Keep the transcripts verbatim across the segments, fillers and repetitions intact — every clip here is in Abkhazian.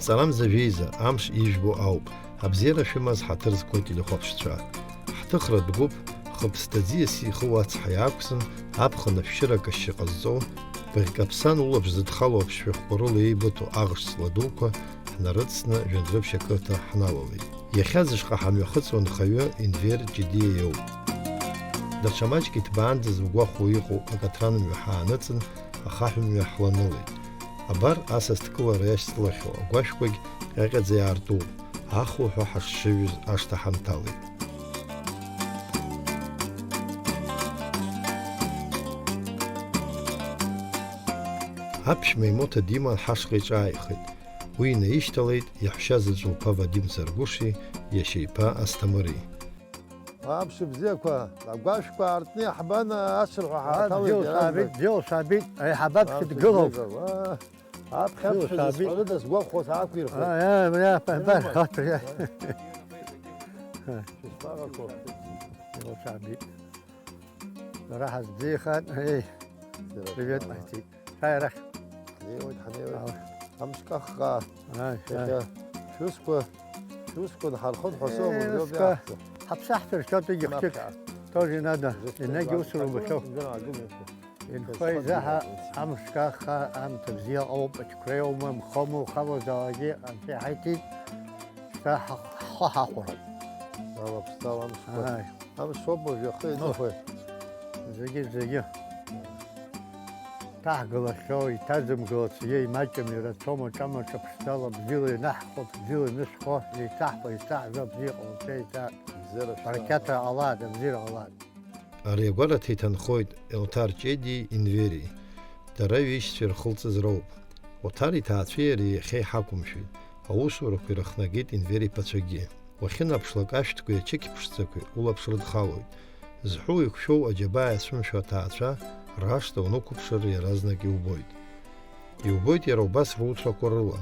Ҵарамза жәеиза, амш ижәбо ауп, абзиара шәымаз ҳаҭыр зқәу ателехәаԥшцәа. Ҳҭыхратә гәыԥ, хыԥсҭа ӡиас ихы уацҳа иаақәсын, аԥхын ашәшьыра акашьшьы ҟазҵо, быӷькаԥсан улаԥш зыдхало аԥшшәахәқәа рыла еибыҭоу аӷш ҵла дуқәа ҳнарыҵсны Жәандрыԥшь ақыҭа ҳналалеит. Иахьа зышҟа ҳамҩахыҵуа нхаҩы Инвер Ҷедиа иоуп. Даҽа маҷк иҭбаандаз угәахәуа иҟоу акаҭран мҩа ҳааныҵын, ахаҳә мҩа ҳланылеит. Абар, асасдкылара иашьцылахьоу агәашәқәагь ҟьаҟьаӡа иаартуп, ахуҳәа ҳашҽыжәыз ашҭа ҳанҭалеит. Аԥшәма имоҭа диман ҳашҟа иҿааихеит. Уи инаишьҭалеит иаҳәшьа заҵә лԥа Вадим Царгәыши иашьа иԥа Асҭамыри. Аԥшьа бзиақәа, агәашәқәа аартны иаҳбан, ашырҳәа ҳааҭалеит иаразнак. Бзиоу саабеит, бзиоу саабеит, аиҳаб аԥшьа дгылоуп. Аԥшьа дгылоуп, аа. Аԥхьа аԥшьа зысҳәарыда сгәахәуа саақәирхеит. Аиа, абри аԥа-, абар, абар. Шәышԥаҟақәоу? Бзиоу саабеит. Дара ҳазбзиахааит, еи. Привет, Мартин. Ҳаи, арахь. Ҳнеиуеит, ҳнеиуеит. Ала. Амш каххаа. Аи, иахьа аи. Шәусқәа, шәусқәа нҳархоит ҳәа соуам, Е, убриоуп ус ка-, иаҳҳәо. Ҳаԥсаҳҭыр шьҭоуп, егьи хәҷык. Мап. Тоже надо. Зусҭ Енагь зусҭ усура убахьоу. Зусҭ зусҭ. Инхо изаҳа, амш каххаа, аамҭа бзиа ҟоуп, ачқәреи аума, нхома, ухалозаалакгьы, анцәа иҳаиҭеит. Шьҭа ҳа-, ҳхы ҳахәароуп. Ала, ԥсҭала амшқәа. Ааи. Амш ауп уажә иахы Ну. иҵыхәа. Зегьы, зегьы. Ҭаҳгалахьоу, иҭазымгалац, иеимаҷым, ирацәоума, ҿамаҿа ԥшӡала, бзиала ианаҳхәо, бзиала ианышәхо, еиҭаҳҳәо, еиҭаҳҳәо, бзиа ҟалҵеит, еиҭа-, Бзиара шәҭаала. Барақьаҭра ҟалааит, абзиара ҟалааит. Ари агәараҭа иҭанхоит Елҭар Ҷедиеи Инвери. Дара ҩеишьцәа ирхылҵыз роуп. Оҭар иҭаацәеи иареи иахьа иҳақәымшәеит, аусурақәа ирыхнагеит Инвер иԥацәагьы. Уахьынаԥшлак ашәҭқәеи ачықь ԥшӡақәеи улаԥш рыдхалоит. Зҳәоу иқәшәоу аџьабаа иацәымшәо аҭаацәа рашҭа унықәыԥшыр иаразнак иубоит. Иубоит иара убас руҭрақәа рыла.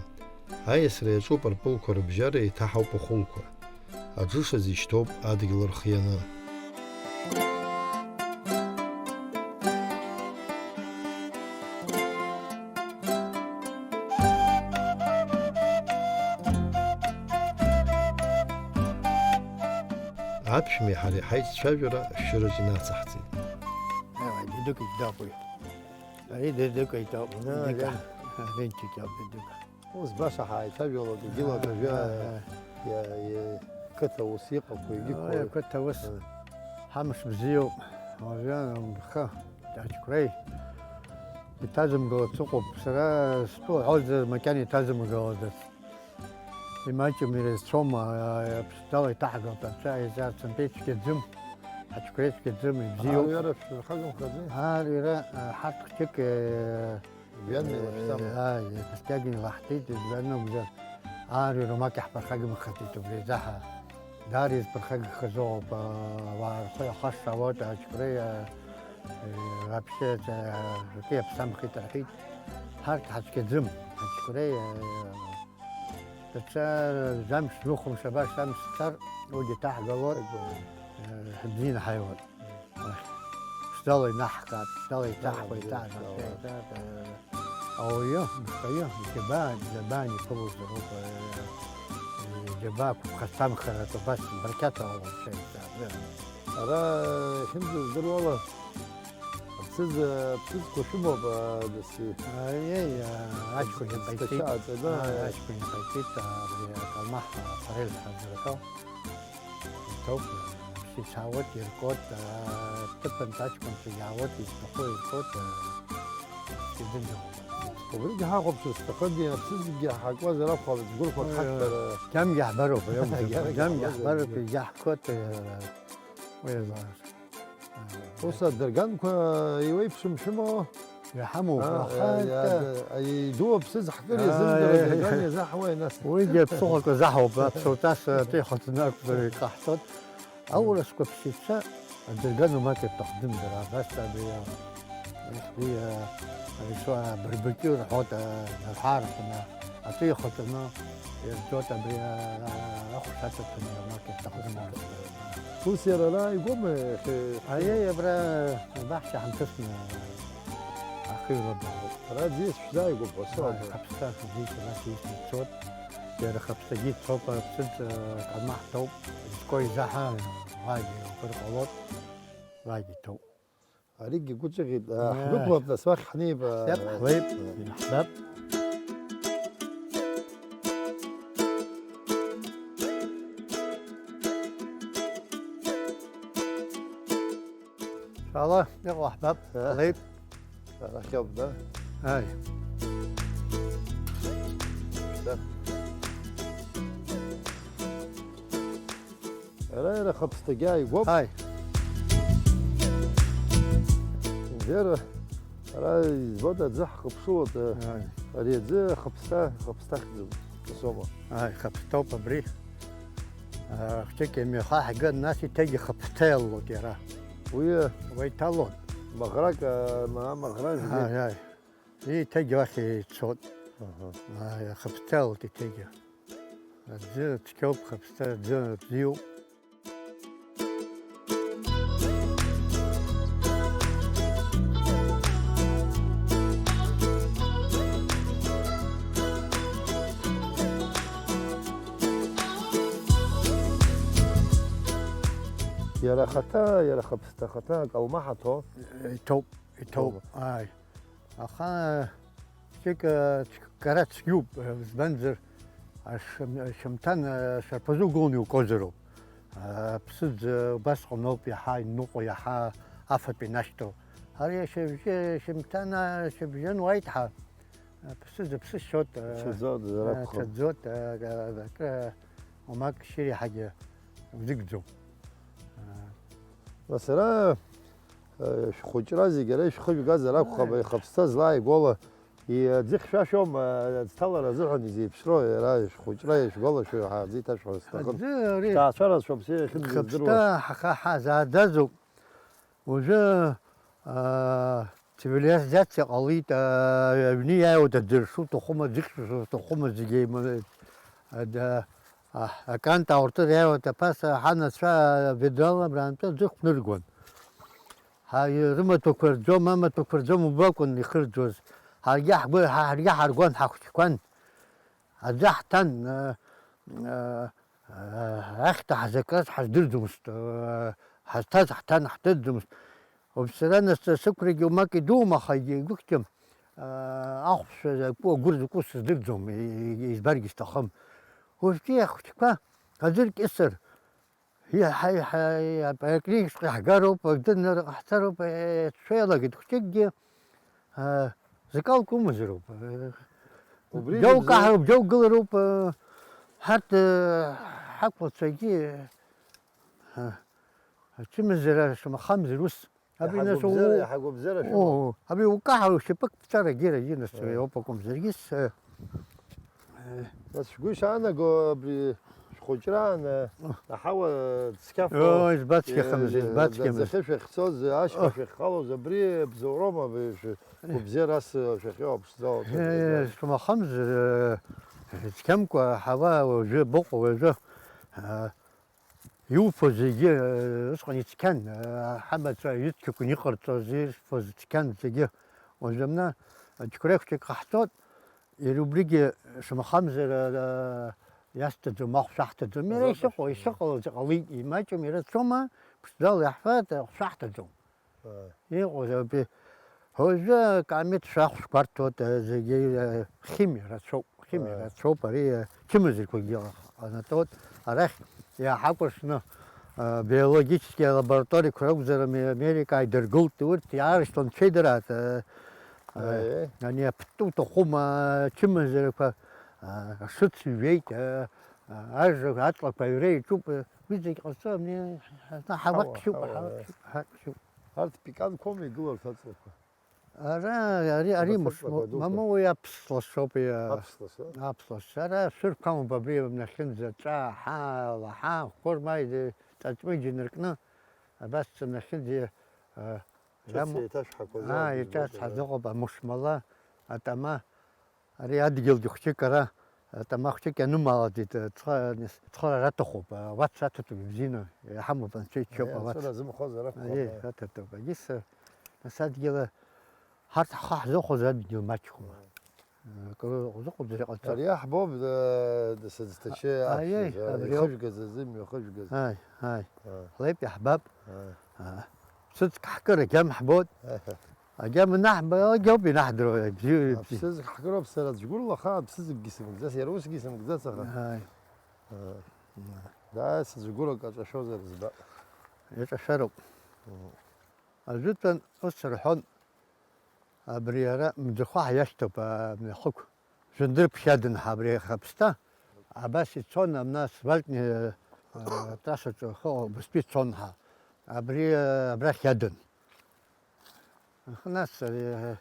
Аиасра иаҿуп арпылқәа рыбжьара еиҭаҳауп ахәылқәа. Аџыша зишьҭоуп адгьыл рхианы. Аԥшәмеи ҳареи ҳаиццәажәара ашәшьыраҿ инацаҳҵеит. Аиуа, дыдык итәоуп уи. Ари дыдык итәоуп. Ина, Дыдык. Ина. Венчик иоуп, дыдык. Ус баша ҳааицәажәалоит, егьи Ааи, уажәы ааи, ааи. иа-, иа-, қыҭа ус иҟақәоу, егьи Ааи, қыҭа. Қыҭа ус. Ааи. Ҳамш бзиоуп. Уажәы рхы аџьқәреи иҭазымгалац ыҟоуп. Сара стәы уҳәозар, макьана иҭазымгалаӡац. Имаҷым ирызцәоума, ԥшӡала иҭаҳгалт анцәа, изаарцәынтәеит цәгьаӡым, ҳаџьқәреи цәгьаӡым, ибзиоуп. Аарҩара шәырхагамхаӡеи? Аарҩара, ҳарҭ хәҷык, Жәҩан еилашәҵама? Ааи, иахьа стәи агьын илаҳҭеит, жәҩан акәзар, аарҩара умак иаҳԥырхагамхаӡеит убри азаҳа. Даара изԥырхагахазоуп, ауаа рхы иахашшаауеит, аџьқәреи, вообще, акы иаԥсамхеит рҳәеит. Ҳарҭ ҳацәгьаӡым, аџьқәреи, даҽа жәамш, жәохә мш абас амш цар, уигьы ҭаҳгалоит, ҳбзианы ҳаиуеит. Ԥшӡала инаҳгап, ԥшӡала иҭаҳгоит, Ааи, иҭаҳгап, ааи. Иҭаҳгап. Ауаҩы, нхаҩы, иџьабаа, џьабаа иԥылозароуп, џьабаақәа ԥхасҭамхаратә убас, барқьаҭала уанцәа иҭаҳгап. Ара, иахьынӡаздыруала, аԥсыӡ, аԥсыӡқәа шәымоуп, аа, дасу. Аиеи, аа, аҷкәын иҟаиҵеит. Ҵәаҵәа, да. Аа, аҷкәын иҟаиҵеит, аа, абри акалмаҳ, аа, форель ҳәа зырҳәо. Иҭоуп, ԥсыцәаауеит, иркуеит, аа, ҭыԥантә аҷкәынцәа иаауеит, изҭаху иркуеит, аа, изымдыруа. Убригьы ҳахәаԥшыр сҭахын, аԥсыӡгьы ҳакуазар акәхап, џьгәырқәак Ой, ҳақәтәар, џьамгьы ҳбароуп, џьамгьы џьамгьы ҳбароуп, ҳбароуп, џьамгьы ҳбароуп, џьамгьы. Иаҳкуеит, аа, уи азы. Ус адырганқәа еиуеиԥшым шәымоу? Иҳамоуп, Аа, аха иа-, иа-, иду аԥсыӡ ҳкыр Аа, иазымдыруа иа-, адырган иа-, иазаҳауеи нас? Уигьы аԥсыхәақәа заҳауп, аԥсуа ҵас атәы ихәыцны акәзар иҟаҳҵоит. Аурысқәа ԥсшьацәа адырган умак ирҭахӡам дара, абас абри, а, уи, а, ари шо, а, барбекю рҳәоит, а, нарҳәаархәны, атәы ихәыцны ирҵоит абри, а, а, ахәшә аҵаҭәаны умак ирҭахӡам аурысқәа. Ус иара ара игәоума, иахьа? Аиеи, абра абаҳча ҳамҭысны ахы илабаауеит. Ара аӡиас шәзааигәоуп, ҳәа Аи, соуп. Хаԥсҭа аӡиас ара сиасны ицоит. Иара хыԥсагьы ицоуп, аԥсыӡ, э, калмаҳ ҭоуп, изкуа изаҳа, уаагьы убар ҟалоит, уаагьы ҭоуп. Аригьы гәыҵәыӷьеит, э, Иа. Ҳнықәлап, нас уахь ҳнеиба. Ҳнеип, ҳлеип, иаҳбап. Шәала, иҟоу ҳбап, Э. Леип. Арахь ауп, да? Аи. Да. Ара иара хыԥсҭагьы ааигәоуп. Аи. Вера, ара избоит аӡы ҳхыԥшылоит, э, Аи. Ари аӡы хыԥсҭа, хыԥсҭахьӡуп, ус аума? Аи, хыԥсҭоуп абри. Э, хәҷык имҩахаҳган, нас иҭегьы хыԥсҭа иалалоит иара. Уи, э, Уа иҭалон. Маӷрак, э, ма-, маӷра зегьы. Аи, аи. Иҭегьы уахь ицот. Аҳа. Аи, хыԥсҭа иалалт иҭегьы. Аӡы цқьоуп, хыԥсҭа аӡы бзиоуп. Иара ахаҭа, иара хыԥсҭа ахаҭа акалмаҳа ҭо. Иҭоуп, иҭоуп, Иҭоуп. Ааи. Аха, хәҷык, ц-, кара цәгьоуп, избанзар, ашым-, ашьымҭан, ашарԥазы угыланы иукозароуп. Аԥсыӡ убасҟаноуп иаҳа иныҟәо, иаҳа афатә инашьҭоу. Ари ашьыбжьы, ашьымҭан, ашьыбжьон уаиҭҳа, аԥсыӡ аԥсы шьоит, Ицәаӡоит, а, акәхап. Ицәаӡоит, а, а, акы, уамак шьыри ҳагьы узыгӡом. А. Нас ара, а, шәхәыҷра зегь ара ишәхыжәгазар акәхап, Ааи. Ихаԥсҭа злааигәоула, и-, аӡы хьшәашәоума, аӡҭалара азыҳәан изеиԥшроу, иара ишәхәыҷра ишәгәалашәо ҳааӡеит ашәҳәара сҭахын. Аӡы ари Шәҭаацәарацәоуп, сара иахьынӡаздыруа. Ихаԥсҭа ҳаха-, ҳазааӡазоуп. Уажәы, аа, цивилизациа ҟалеит, аа, аҩны иааиуеит аӡы шуҭахума, аӡы хьшәашәа уҭахума, зегьы еимаҩеит. Ада-, а, акант ауртыр иааиуеит аԥаса, ҳанацәа ведрала абраантәы аӡы хәныргон. Ҳа-, рымаҭәақәа рӡом, амаҭәақәа рӡом убакәын ихырӡуаз. Ҳаргьы ҳгәы, ҳа-, ҳаргьы ҳаргон, ҳахәыҷқәан. Аӡы ҳҭан, а, а, а, ахьҭа ҳзакыз ҳаздырӡомызт, а, ҳазҭаз ҳҭан ҳдырӡомызт. Уажә сара нас сықәрагьы уамак идуума, аха егьа игәыхьчам, а, ахәшә закәу, агәыр закәу сыздырӡом, и-, и-, избаргьы сҭахым. Уажәтәи ахәыҷқәа аӡы ркьысыр, Иаҳа-иаҳа аполиклиникаҿы иаҳгароуп, Гдынаҟа ҳцароуп, еицәеилагеит хәҷыкгьы, а, зкалк умазароуп. Убри Џьоук бзиа. Аҳароуп, џьоук гылароуп, а, ҳарҭ, а, ҳақәлацәагьы, а, ачымазара шамахамзар ус. Абри нас Иҳагәыбзиара, у-, иҳагәыбзиара шәымоуп. О, абри укаҳауа шьапык ԥҵәарагьы рагьы нас Э. Иоуп акәымзаргьы с-, э, Нас шәгәы ишаанаго абри шәхәыҷраан, э, О. Аҳауа цқьафо, О, избацқьахымыз, э, избацқьамыз. Аӡахьы шәахьцоз, ашьха О. Шәахьхалоз, абри бзоуроума, абри шәгәыбзиарас, э, шәахьыуаԥшӡо, Э, шәахьыуаԥшӡо? Шәмахамзар, э, цқьамкәа ҳауа уажәы быҟоу уажәы, э, Иуфо зегьы, э, усҟан ицқьан, э, ҳамаҵ аҩыцқьақәа иҟарҵоз ирфоз цқьан зегьы. Уажәы амна џьқәреи хәҷык ҟаҳҵоит, иара убригьы шамахамзар, э, иасҭаӡом, ахә шәаҳҭаӡом. Иара Зоуп, ишыҟоу, ишыҟоу. Ишыҟалаз ҟалеит, имаҷым, ирацәоума, ԥшӡала иаҳфеит, ахә шәаҳҭаӡом. Ааи. Иҟоузеи, уажәы акаамеҭ шәахә шәгәарҭоит, зегьы, химиа рацәоуп, химиа Ааи. Рацәоуп, ари, чымазарқәагьы ҟанаҵоит. Арахь иааҳакәыршаны, биологический лабораториақәа ракәзар, Аме-, Америка идыргылт, урҭ иаарышьҭуан цәеидараат, Ааи. Ани аԥтәы уҭахума, чымазарқәа, ашыц ҩеит, ажра аҵлақәа аҩра иаҿуп, уи зегь ҟазҵо, ани, ҳауа Ҳауа, хьуп, ҳауа, ҳауа ааи. Хьуп, ҳауа хьуп. Арҭ пиканқәоума игыларҭ аҵлақәа? Ара, ари, ари Абарҭ мыш-, аҵлақәа дуқәа. Мамоу уи аԥслашоуп, иа-, Аԥслас, а? Аԥслас. Ара шәырқәамоуп абри нахьынӡа, ҵәаа, ҳаа, лаҳа, хәырма, иде-, ҵаҵмыџь инаркны, абас нахьынӡа, а, Ҿыц иамоу. Еиҭашәҳақәа Аа, зауп, еиҭа избоит, ара. Ҳазыҟоуп амушмала, атама, Ари адгьылгьы хәҷык ара, атама хәҷык ианымаалаӡеит, ацхыраара аҭахуп, ауац аҭатәуп ибзианы, иҳамоуп, анцәа иџьшьоуп Аиеи, ауац. Анцәа дазымхозар акәхап, Аиеи, аиеи. Аҭатәуп, егьыс, нас адгьыл, ҳарҭ ҳхы ҳзыхәоз адгьыл маҷхәума. Аиеи. Акры узыҟоуҵар иҟаҵа. Ари иаҳбоуп, э, сыӡҭачы А, аиеи, аԥшьыз, а, абри ауп. Ихыжәгаз азы, мҩахыжәгаз. Ааи, ааи. А. Ҳлеип, иаҳбап. А. А. Ԥсыӡк ҳкыр, агьама ҳбоит. Аҳа. Агьама наҳба, агьоуп инаҳдыруа, бзиа, бзиа. Аԥсыӡк ҳкыроуп, сара Ӡгәырла ахаан ԥсыӡкгьы сымгӡац, иара усгьы сымгӡац аха. Ааи. А. Дааи сыӡгәырак аҿашәозар збап. Иаҿашәароуп. Мм. Ажәытәан ус рҳәон, абри ара мӡахәа ҳиашьҭоуп, а, мҩахықә. Жәындыр ԥшьадын ҳа абри Хаԥсҭа. Абас ицон, амна асфальтни, а, трассаҿы хы-, убыстәи цон ҳа. Абри, а, абрахь иадын. Аха нас ари, а,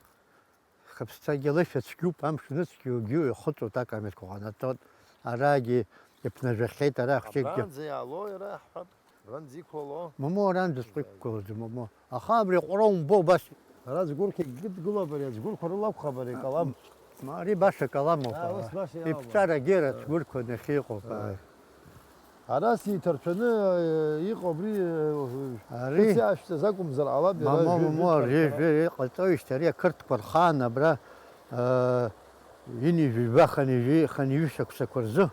Хаԥсҭагьы лышәа цәгьоуп, амш ныцәгьоугьы ихыҵуеит, акамерқәа ҟанаҵоит. Арагьы иԥнажәахьеит, ара хәҷыкгьы. Абранӡа иаало иара ҳҳәап, абранӡа иқәлало. Момо, арантәи сҟәы иқәгылаӡом, момо. Аха абри аҟәра умбо убас. Ара згәырқьа гьыдгылоуп ари, аӡгәырқьа рыла акәхап ари, калам. Ма ари баша каламоуп, Аа, ус баша иалоуп. Иԥҵәарагьы ара цгәырқьа нахьыҟоуп, Аа. ааи. Ара сиҭарцәаны, э, иҟоу абри, э, Ари? Шәыци ашәҵаз акәымзар ҟалап, иара Мамо, жәи-, мамо, жәи-, жәи-, жәи-, жәи-, иҟаҵоижьҭеи ари ақырҭқәа рхаан абра, э, ҩынҩажәи жәба, хынҩажәи, хынҩажәи шықәсақәа рзы.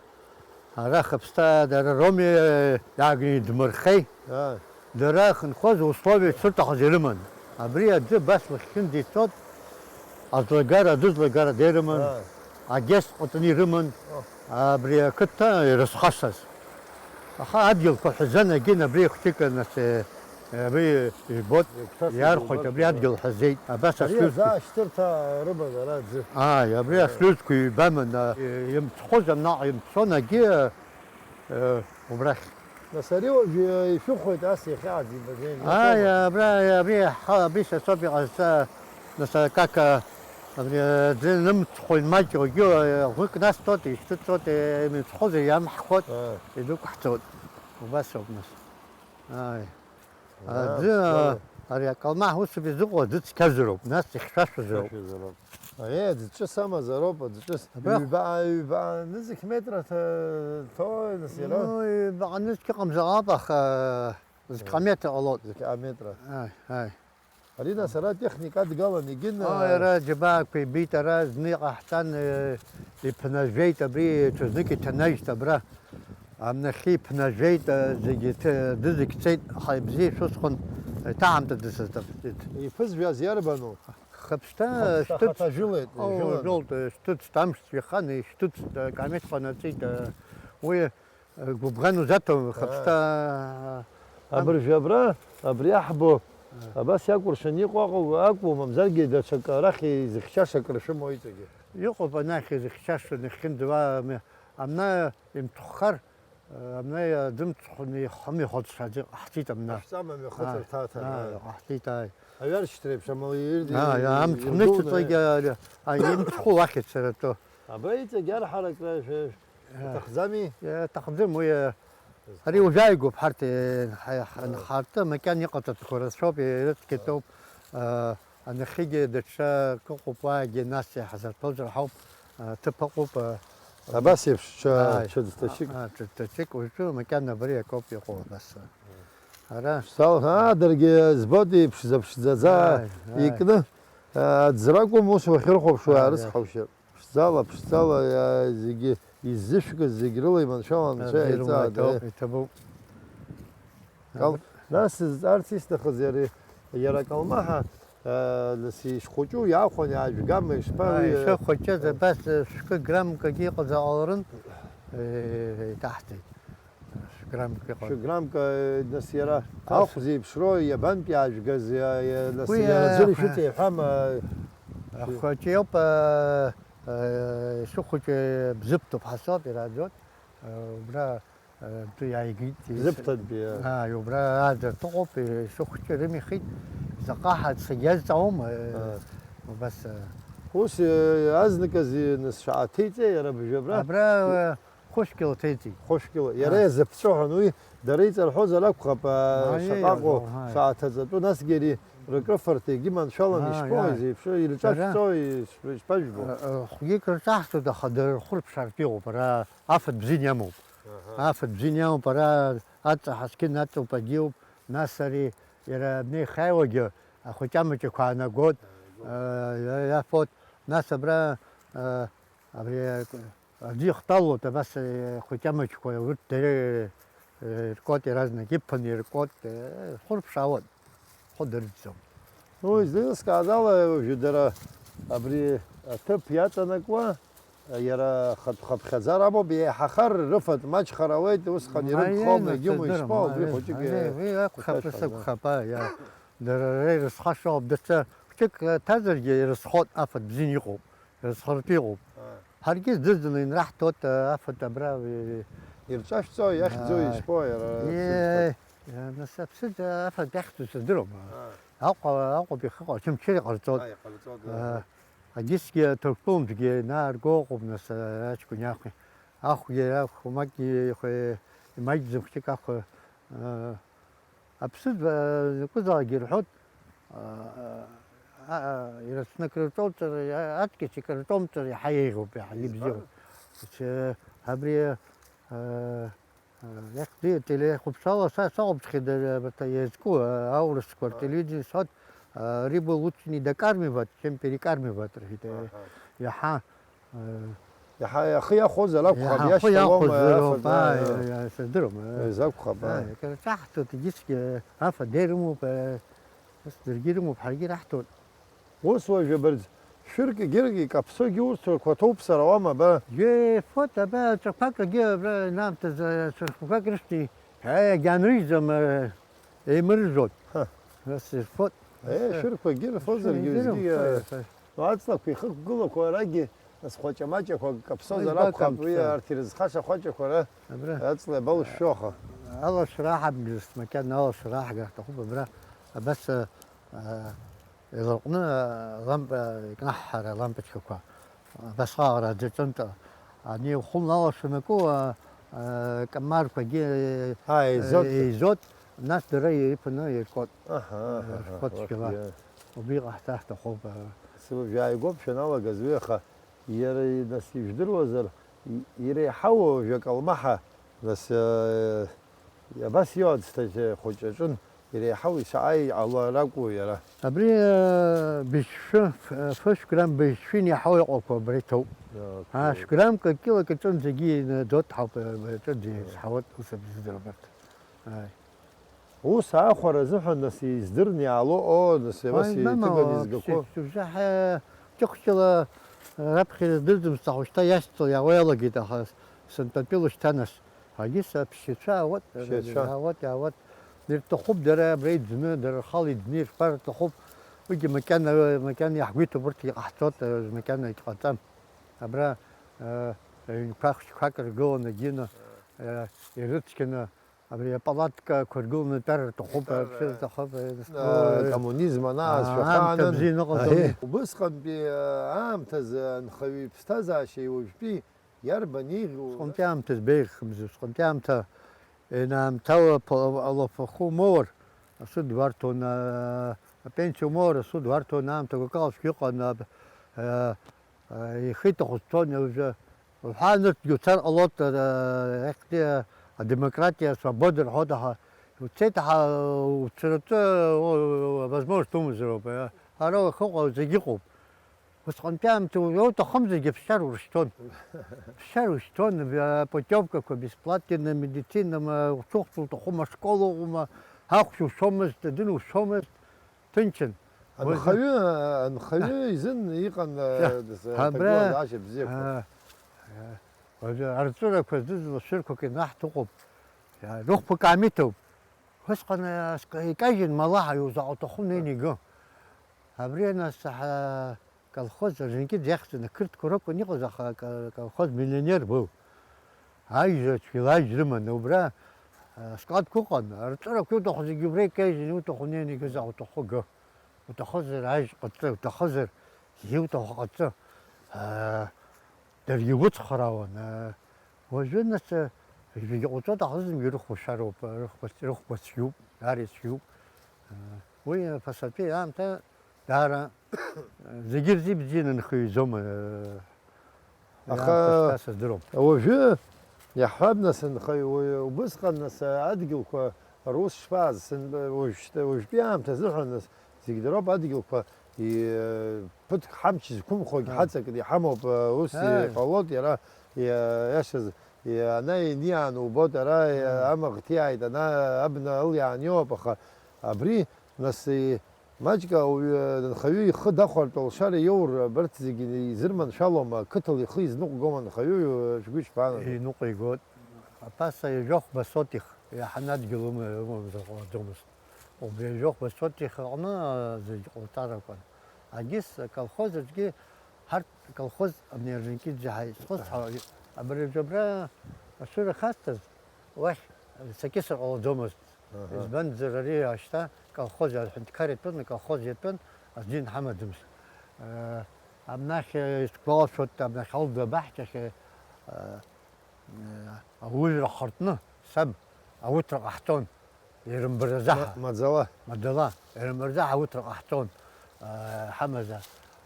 Ара Хаԥсҭа дара роуми иааганы идмырхеи. Ааи. Дара ахьынхоз условиа шырҭахыз ирыман. Абри аӡы абас уахьынӡа ицоит, аӡлагара, адәы злагара деирыман, Ааи. Агьест ҟаҵаны ирыман, О. Абри ақыҭа ирызхашаз. Аха адгьылқәа ҳәазан агьын абри хәҷык нас, е, Абри ижәбоит, Игәҭас иархәоит, игәбар абри сара. Адгьыл ҳәа зеит, абас Ари аслыжқәа. Азаашьҭырҭа рымазар аӡы. Ааи, абри Э. Аслыжқәа ҩбаман, а, имцхәыз, амнаҟа имцон, агьы, э, убрахь. Нас ари уажә, э, ишәыхәоит, ас иахьа аӡибаӡеи, Ааи, имҩаԥаго? Абра, абри ҳа, абри са соуп иҟазҵа, нас акака, абри, э, аӡы нымцхәын маҷ, уагьы, э, ӷәык насҭоит, ишьҭыҵуеит, э, имцхәыз иамҳхәоит, Ааи. Идәықәҳҵоит. Убас ауп, нас. Ааи. Аӡы, Аԥсуара. Ари акалмаҳ усуп изыҟоу, аӡы цқьазароуп, нас ихьшәашәазароуп. Ихьшәашәазароуп. Ари аӡы ҿыс амазароуп, аӡы ҿыс. Абра. Ҩба, ҩба, нызқь метра ҭа-, ҭоуи, нас иара? Ну, ҩба нызқь ыҟамзаап, аха зқьа метра ҟалоит. Зқьа метра. Ааи, ааи. Ари, нас, ара атехника адгалан егьын, Ааи, ара џьабаақәа ибеит, ара зны иҟаҳҵан, э, иԥнажәеит, абри ҽазнык иҭанажьт абра. Амнахьы иԥнажәеит, зегьы ҭ-, дызегь цеит, ҳаибзиа шәысхын, иҭаҳамтәадаз сазҵаԥҵит. Иԥызжәаз иарбану? Хаԥсҭа Хаԥсҭа шьҭыҵ-, хата жәылеит, О, жәылан. Жәылт, шьҭыҵт, амш ҩаханы ишьҭыҵт, акамеҭ ҟанаҵеит, уи, гәыбӷан узаҭом, Аа. Хаԥсҭа. Абыржәы абра, абри аҳбо, Аа. Абас иакәыршаны иҟоу аҟоу акәу, мамзаргьы даҽакы арахь изыхьчаша акры шәымоу иҵегьы? Иҟоуп анахь изыхьчаша, нахьхьынӡауа, ам-, амна имцхәхар, Амна дымцхәны ихымҩахыҵ ҳаӡы ҟаҳҵеит амна. Ашәҵама мҩахыҵ Аа, рҭаҭан, аа, аа. Ҟаҳҵеит, ааи. Аҩаршьҭра еиԥш, амала ирд-, Аа, иа, амцхә ирдуны. Нышьҭаҵәҟьагьы, а, а, имцхәу уахь ицаратәы. Абра иҵегь арҳаракра шәа-, Аа. Шәаҭахӡами? Иаҭахӡам уи, а, ари ужәааигәоуп ҳарҭ, е, ҳа-, ҳа-, Аа. Нхарты, макьана иҟаҵатәқәа рацәоуп, ирыцқьатәуп, а, Анахьгьы даҽа акы ыҟоуп, уаагьы нас иҳазырҭозар ҳауп, а, ҭыԥ ыҟоуп, а, Абас еиԥш ҽа-, Ааи. Ҽа ӡҭачык. А, а, ҽа ӡҭачык, уажәы макьана абри акоуп иҟоу абас. Ара Ԥшӡала, аа, даргьы збоит, иԥшӡа-ԥшӡаӡа Ааи, ааи. Икны, а, аӡра акәым, ус уахьырхәаԥшуа Ааи, аарыцҳаушьап. Ԥшӡала, ԥшӡала, иа-, зегьы иззышәкыз зегь рыла иманшәалан, Анцәа Аӡәыр еиҵааит, маҭәоуп, аиеи. Иҭабуп. Кал-, нас сызҵаарц исҭахыз иара, иара акалмаҳа, а, нас ишхәыҷу иаахәан иаажәгама, ишԥа-, Ааи, уи, ишыхәыҷыз абас, э, шәкы граммкагьы иҟазар ҟаларын, э, еиҭаҳҵеит. Шәграммк иҟан. Шәграммк, э, нас иара Ҭас- ахә зеиԥшроу, иабантә иаажәгаз, иа-, иа-, нас Уи, иара аӡәыр э, ишәыҵеиҳәама? Ахәыҷы иоуп, э, э, ишыхәыҷу бзыԥҭоуп ҳасоуп, ираӡоит, э, убра Ду иааигеит. Зыԥҭатәи, аа. Ааи, убра ааӡарҭа ыҟоуп, ишыхәҷы рымихит, заҟа ҳацагьазҵаауама, Аа. Убас, аа. Ус, э, азныказ, э, нас шаҟа ҭеиҵеи иара абыржәы абра? Абра, э, хәышәкьыла ҭеиҵеит. Хәышәкьыла. Иара Аа. Иазыԥҵәо ҳәа, уи дара иҵарҳәозар акәхап, аа, Аиеи, шаҟа ыҟоу, аиеи. Шаҟа ҭаҵатәу, насгьы ари рыкрыфарҭа егьыманшәалан Аа, ишԥои, иа. Изеиԥшу, Дара ирҿашәҵои, иш-, ишԥажәбо? Э, э, хәгьык рҿаҳҵоит, аха дара рхы рыԥшаартә иҟоуп, ара афатә бзианы иамоуп. Аҳа. Афатә бзианы иамоуп, ара аҵаҳа зқьын аҵоуп, агьиуп, нас ари иара абнеихаиуагьы ахәыҷамаҷақәа аанагоит, Ааигоит. Э, иа-, иафоит, нас абра Абри аӡы ихтәалоуп, абас, э, хәыҷамаҷқәа, урҭ дара, э, иркуеит, иаразнак иԥаны иркуеит, э, хәырԥшаауеит, хәы дырӡӡом. Уи зеилыскааз ала, уажәы дара абри аҭыԥ иаҵанакуа, иара хатә хыԥхьаӡара амоуп, еиҳахар рыфатә маҷхар ауеит, усҟан ирыгхом, егьумоу ишԥоу, убри хәыҷык, уи акәхап, ус акәхап, аиа. Дара ирызхашоуп, даҽа хәҷык ҭазаргьы ирызхоит, афатә бзианы иҟоуп, ирызхартә иҟоуп. Ҳаргьы здызны инраҳҭоит, афатә абра, ирҿашәҵо, иахьӡу, ишԥо, иара, нас аԥсыӡ афатә иахьӡу сыздыруам. Аҟәа, Аҟәатәи ихыҟоу Очамчыра иҟарҵоит. Агьысгьы Ҭырқәтәылантәгьы инаарго ыҟоуп, нас, аҷкәын иахәи. Ахәгьы, ахә, макьгьы ихәы, имаҷӡам хәҷык ахәы. Аԥсыӡ, закәызаалакгьы ирҳәоит, а, а, ирацәаны акрырҿоуҵар, а, аҵкьыс икрырҿоумҵар, иаҳа еиӷьуп, иаҳа ибзиоуп. Абри, а, а, иахьӡи ателехәаԥшрала са сахәаԥшхьеит, а, абарҭ иазку, а, аурысқәа ртелевидение сҳәоит, а, рыбы лучше не докармливать, чем перекармливать, рҳәеит, а, иаҳа, Иаҳа ахы иахәозар акәхап, иаҳа ахы иахәозар ауп, иашьҭалома, сыздыруам, изакәхап, акыр ҿаҳҭоит, егьысгьы афатә ирымоуп, ус даргьы ирымоуп, ҳаргьы ираҳҭоит. Ус уажәы абырҭ шәырк егьыргьы икаԥсогьы урҭ рқәа ҭоуп сара уама, ба. Ефот, аба, ҵәақәак агьы абра инаамҭаз, ҵәақәак рышьҭи, егьанрыжьӡом, еимыржәоит. Ус ирфот. Шәырқәагьы рфозаргьы, уеизгьы, Аҵлақәа ихықәгылақәоу арагьы, нас хәаҷа-маҷақәак каԥсозар акәхап, уи арҭ ирызхаша хәаҷақәа ара аҵла иабалышәшәо, аха. Алашара аҳамгьы макьана алашара аҳгар ҳҭахуп абра, абас, а, а, илаҟәны, а, лампа, икнаҳҳар алампочкақәа, абасҟак аӡәаҿынтә, ани ухәылны алашара анаку, а, а, камарқәагьы, а, еизот. Еизот, нас дара иԥаны иркуеит. Аҳа, аҳа, аҳа, рхәыцшәала. Убри ҟаҳҵар ҳҭахуп. Сыжәааигәоуп шәаналагаз уи, аха иара, нас, ижәдыруазар, и-, иреиҳау жәакалмаҳа, нас, э, абас иоуӡҭажь хәыҷы аҿын, иреиҳау ишаҟа иҟало ракәу иара? Абри, э, быжьшәы, ф-, фышә грамм быжьшәы инеиҳау иҟақәоу абра иҭоуп. Ашә граммк акилак аҿынӡагьы инаӡоит ҳауп, э, аҿынӡа изҳауеит, ус абзиаӡара убарҭ. Ааи. Ус аахәара азыҳәан, нас, издырны иаало, оо, нас, иабас иҭыганы изгақәо? Ҷыхәҷыла раԥхьа ирыздырӡом, саҳәшьҭа иашьцыло иаауа иалагеит, аха сынтәатәи лышьҭа, нас. Ҳагьы саԥшьацәа аауеит, аауеит, аауеит. Ирҭахуп дара абра иӡны, дара рхала иӡны ирфар рҭахуп. Уигьы макьана, макьана иаҳгәиҭоуп, урҭ иҟаҳҵоит, макьана иҟаҵам. Абра, э, ҩнқәа хәыҷқәак ргыланы, егьины, э, ирыцқьаны, Абри апалаткақәа ргыланы тәар рҭахуп, аԥшыр рҭахуп, а, акоммунизм анаазшәа аамҭа ахаанын. Бзианы ыҟаӡами? Аҳе. Убысҟантәи, а, аамҭазы анхаҩы иԥсҭазаашьеи уажәтәи иарбан еиӷьу? Усҟантәи аамҭа збеиахьымзи, усҟантәи аамҭа ианаамҭала ԥо-, алафахәы умоур, асуд уарҭон, а, апенсиа умоур, асуд уарҭон аамҭақәак алшәгьы ыҟан, а, а, а, ихы иҭахәыз цон, уажәы Уҳәа, нырцәгьы уцар ҟалоит, ара, ехьтәи адемократиа, асвобода рҳәоит, аха уцеит, аха уцаратәы, о, возможность умазароуп, а, ара уахыҟоу зегь ыҟоуп. Усҟантәи аамҭа уаҩы уҭахымзаргьы ԥсшьара урышьҭон. Ԥсшьара ушьҭон, а, путиовкақәа бесплатно, медицина, ма, уцухәцәа уҭахума, ашкол ыҟоума, ахәшә ушомызт, адин ушомызт. Ҭынчын. Анхаҩы, анхаҩы изын иҟан, э, аҭагылазаашьа бзиақәа. Уажәы арҵәырақәа здызло шәырқәак инаҳҭахуп. Рыхәԥык аамиҭоуп. Усҟан, э, икажьын, малаҳа, иузаҟа уҭаху неины игы. Абри, нас, ҳа, Колхоз, зынгьы диахьӡаны, ақырҭқәа ракәын иҟаз, аха ка-, колхоз миллионер был. Ажәра цәгьала ажә рыманы, убра, а, складқәа ыҟан, арҵәырақәа иуҭаху зегьы убра икажьын, иуҭаху неины игыз, уҭаху гы. Уҭахызар ажә ҟаҵы, уҭахызар зегьы иуҭаху ҟаҵы. А, даргьы игәыцхраауан. А, уажәы, нас, а, зегьы ҟауҵоит, аха зынгьы рыхәшәароуп, рыхәба-, рыхәба цәгьоуп, даара ицәгьоуп. А, уи аԥасатәи аамҭа Даара, зегьы рзы ибзианы нхаҩ изоума, э, аха иаамҭа шьҭа сыздыруам. Уажәы иаҳҳәап, нас, анхаҩ, уаҩ убысҟан, нас, адгьылқәа рус шԥааз, сын-, уажәшьҭа-, уажәтәи аамҭа азыҳәан, нас, Зегь дароуп адгьылқәа, и-, ԥыҭк ҳамч зқәымхогь Ааи. ҳаҵакны иҳамоуп, ус Ааи. иҟалоит, иара, иа-, иашаз, иа-, ана иниаан убоит, ара, иа-, Ааи. амаӷ ҭиааит, ана абна ылиаан иоуп, аха абри, нас, и-, маҷк ауаҩы, анхаҩы ихы дахәартә алшара иоур, абарҭ зегьы изырманшәалома, ақыҭала ихы изныҟәгома анхаҩы, шәгәы ишԥаанагои? Иныҟәигоит. Аԥаса ҩажәа хәба сотих иаҳаны адгьыл ыма-, ымамзар ҟалаӡомызт. Убри ажәохәба сотих аҟны, а, зегь ҟалҵарақәан. Агьыс аколхоз аҿгьы, ҳарҭ аколхоз абни Орджоникиӡе ҳаизхәыцҳауа, абри абра ашәыра хасҵаз, уахь сакьысыр ҟалаӡомызт. Аҳа. Избанзар, ари ашьҭа колхоз аҳәынҭқар иатәын, аколхоз иатәын, азин ҳамаӡамызт. Э, абнахь, э, исгәалашәоит, абнахь Алда абаҳчахь, э, Аужәра хыртны саб ауҭра ҟаҳҵон, ирымбаразаҳа. Ма-, маӡала. Маӡала, ирымбаразаҳа ауҭра ҟаҳҵон, аа, ҳамаза.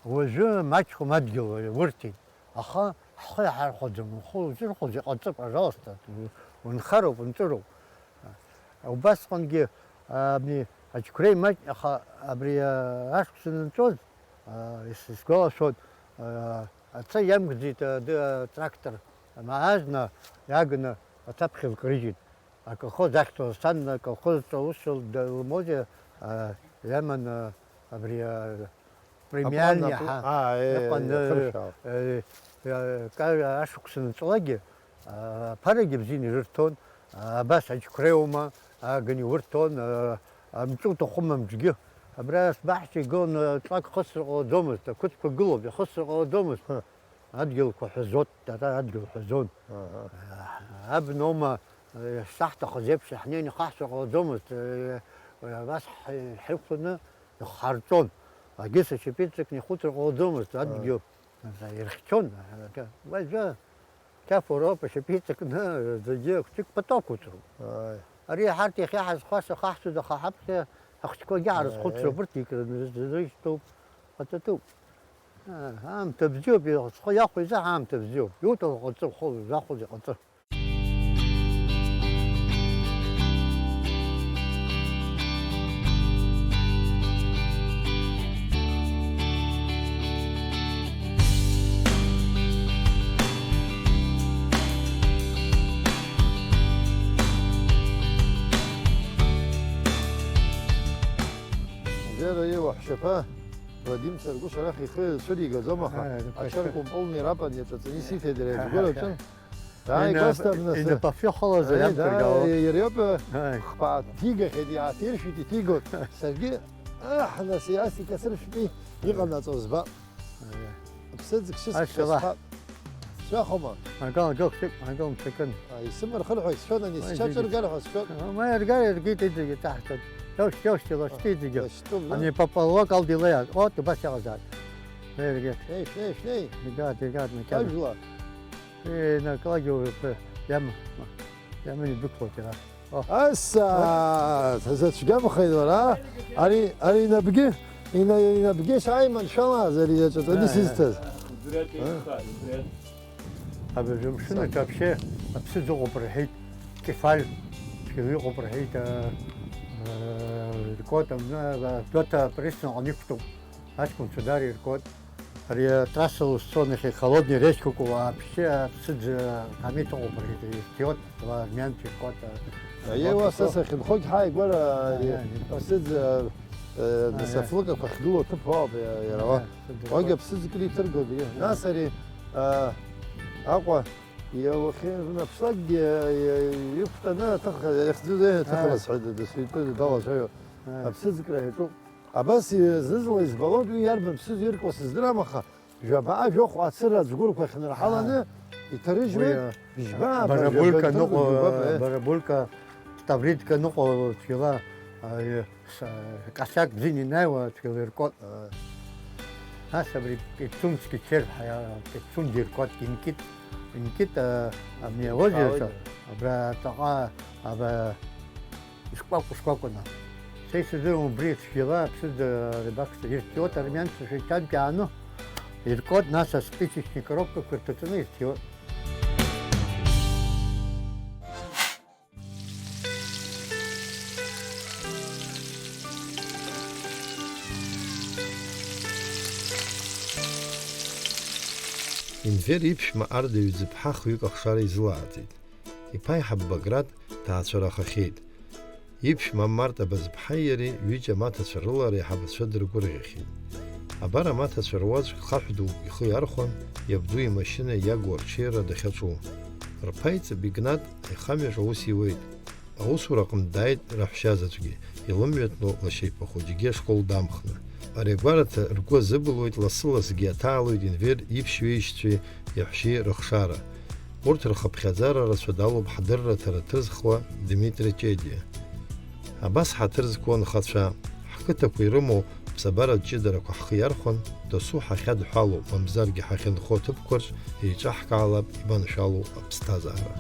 Уажәы маҷхом адгьыл, урҭеит. Аха ҳхы иаҳархәаӡом, ухы узырхәоз иҟаҵы, пожалуйста, у-, унхароуп, унҵыроуп. Убасҟангьы, абни, аџьқәреи маҷ, аха абри, а, ашықәс анынҵәоз, а, ис-, исгәалашәоит, а, аца иамгӡеит, а, ды-, а, трактор, ма-, азна иааганы аца ԥхьа лкрыжьит. Аколхоз ахьҭоз, сан аколхоз ҿа ус ил-, д-, лымоузеи, а, иаман, а, абри, а, премиальный Аплан, аплан, ҳа-, а, э, иҟан, э, иахыршәаау. Э, э, ка-, ашықәс анҵәалакгьы, а, аԥарагьы бзианы ирырҭон, а, абас аџьқәреиума, агын иурҭон, а, амҿы уҭахума амҿгьы. Абра сбаҳча игыланы ҵлак хысыр ҟалаӡомызт, ақәыцқәа гылоуп, ихысыр ҟалаӡомызт. Ҳы. Адгьылқәа ҳәазот, дара адгьыл ҳәазон. Аҳа. А, абноума, э, шаҳҭахыз еиԥш, ҳнеины ихаҳҵәар ҟалаӡомызт, э, э, абас ҳ-, ҳрықәланы ихҳарҵон. Агьыс ашьапы иҵакны ихәыцыр ҟалаӡомызт, Ааи. адгьыл. Ирхьчон, уажәы қьафуроуп, ашьапы иҵакны зегьы хәыҷык поток уҵроуп. Ааи. Ари ҳарҭ иахьа ҳазхәаша хаҳцәада, аха ҳаԥхьа ҳахәыҷқәагьы ҳарызхәыцроуп, Ааи. урҭ икры рызҭоуп, ҟаҵатәуп. Аа, аамҭа бзиоуп, схы иахәо изы аамҭа бзиоуп. Иуҭаху ҟаҵа, ухы захәоз иҟаҵа. Вера иуаҳәшьаԥа Вадим Царгәыш арахь ихы цәыригаӡом, аха Ааи, аҽа ркомполни рапан иаҿаҵаны исиҭеит иара Ааи, иазгәараҿы. Ааи, Ина-, Костя, нас. Инапафҩы ахылаз Ааи, иамҭа да, ргало. Иара иоуп, Ааи. хԥа ҭигахьеит, иааҭиршәит, иҭигоит. Саргьы, аҳ, нас, иасика сыршәтәи иҟанаҵо збап. Ааи. Аԥсыӡ кшьыск Ашьҭала. сҳәап. Сҩахома? Агал, агал, хәҷык, агал мшәакын. Ааи, исымархырҳәагь сшәон, ани Ааи, сҽаҿыргар ҳәа сшәон. Ма иаргар, иаргеит иҵегьы, ҿаҳҭат. Иаушьҭ, иаушьҭ, илашьҭы иҵегьы. Лашьҭоуп, Ани да? Папа луак алдилеиаз, от, убас иҟазааз. Иаргеит. Шәнеи, шәнеи, шәнеи. Игат, игат, макьана. Ажәла. Еинаклагьы уҳәа, иама, иама идәықәлоит иара. О. Аса, сазацәгьамхеит уара, а? Ари, ари инапгьы, ина-, инапгьы сааиманшәалаз ари иаҿаҵаны Ааи, ааи. сызҭаз. Абыржәы мшын аҿы вообще аԥсыӡ ыҟоуп рҳәеит, кефаль цәгьала иҟоуп рҳәеит, а, а, иркуеит, а, а, Дота Преснаҟны иқәтәоуп. Аҷкәынцәа даара иркуеит. Ари атрасса узцо нахьхьи холодный речка уа аԥшьы аԥсыӡ, а, камеҭ ыҟоуп, рҳәеит, ирҭиуеит, ала армианцәа иркуеит, а, Аиеи, уа са сахьынхогь ҳааигәара, ари, Аиеи. аԥсыӡ, а, а, Аиеи. Сафлыкақәа ахьгылоу аҭыԥ уаауп, иа-, иара уа. Аиеи, сыдыркуеит. Уагь аԥсыӡ кыр иҭыргоит, иа. Нас ари, а, Аҟәа, иа, уахьынаԥшлакгьы, иа, иқәтәаны аҭыхра, иахьӡыз, еиҳа аҭыхра Аиеи. сҳәеит, дасу итәы далацәажәо. Аиеи. Аԥсыӡкра иаҿуп. Абас зны-зынла избалоит, уи иарбан ԥсыз иркуа сыздырам, аха жәаба-, жәохә ацыра ацгәырқәа ахьынрҳаланы Ааи. иҭарыжьуеит, Уи, а, быжьба, барабулька быжьба ныҟәо, ҩба, э. барабулька, ставридка ныҟәо цәгьала, а, э, с-, а, косяк бзианы инаҩуа цәгьала иркуеит. Ааи. Нас абри Пицунски черҳәа, а, Пицунги иркуеит, инкит, инкит, а, абни аозераҿы, Ааи. абра ҵаҟа, аба, Ишкәакәа-шкәакәаны. Са исыздыруам убри цәгьала аԥсыӡ рыбакцәа ирҭиуеит армианцәа шәа иҭанкьааны иркуеит, нас аспичечный коробкақәа ирҭаҵаны ирҭиуеит. Енвер иԥшәма Арда Ҩӡыԥҳа хҩык ахшара изылааӡеит. Иԥа еиҳаб Баграт ҭаацәарахахьеит. Иԥшәма Марта Базыԥҳаи иареи ҩыџьа амаҭацәа рыла реиҳабацәа дыргәырӷьахьеит. Абар амаҭацәа руаӡәк хаҳә дук ихы иархәан, иабду имашьына иагу арҽеира дахьаҿу. Рԥа иҵыб Игнат аихамҩаҿ аус иуеит. Аусураҟны дааит раҳәшьа заҵәгьы, илымҩатәноу лашьа иԥа хәыҷгьы ашкол дамхны. Ари агәараҭа ргәы азыбылуеит, лассы-лассгьы иаҭаалоит Енвер иԥшьҩеишьцәеи иаҳәшьеи рыхшара. Урҭ рхыԥхьаӡара рацәа далоуп ҳдырраҭара ҭызхуа Дмитри Ҷедиа. Абас ҳаҭыр зқәу анхацәа, ҳқыҭақәа ирымоу ԥсабаратә ҷыдарақәа ҳхы иархәан, досу ҳахьадҳәалоу, мамзаргьы ҳахьынхо аҭыԥқәа рҿы еиҿаҳкаалап иманшәалоу аԥсҭазаара.